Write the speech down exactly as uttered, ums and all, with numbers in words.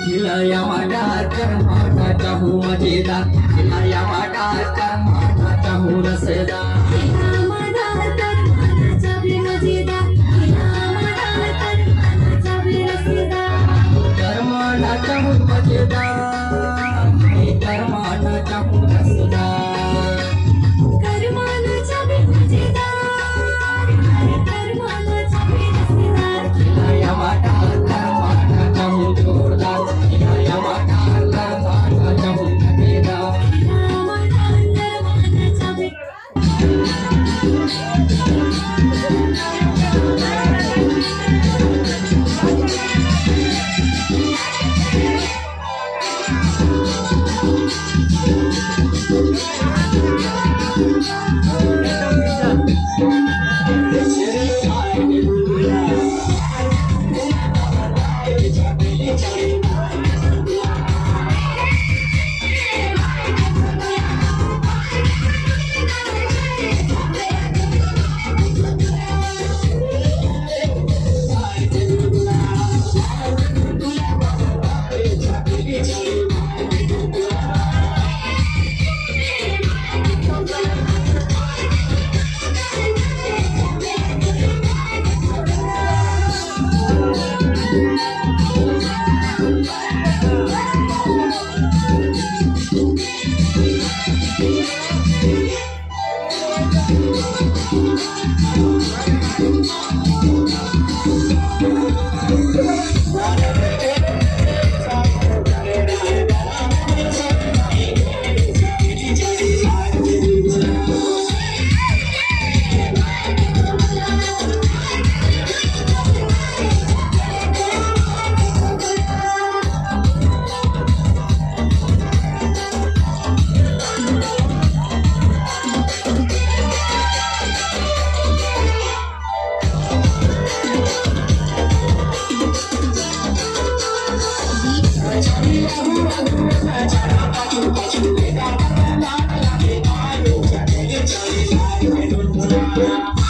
Tiqlaq yamaf dar, garma nar cahu maqjeq dar. Tiqlaq yamaf dar, garma nar cahu maqjeq dar. Tiqlaq yamaf dar, garma nar cahu maqjeq dar. Tiqlaq yamaf dar, garma nar cahu maqjeq dar. Tiqlaq yamaf dar, garma nar cahu maqjeq dar. Garma nar cahu maqjeq dar. Garma nar cahu maqjeq dar. Garma nar cahu maqjeq dar. Tiqlaq yamaf dar, garma nar cahu maqjeq dar. Tiqlaq yamaf dar, garma nar cahu maqjeq dar. Tiqlaq yamaf dar, garma nar cahu maqjeq dar.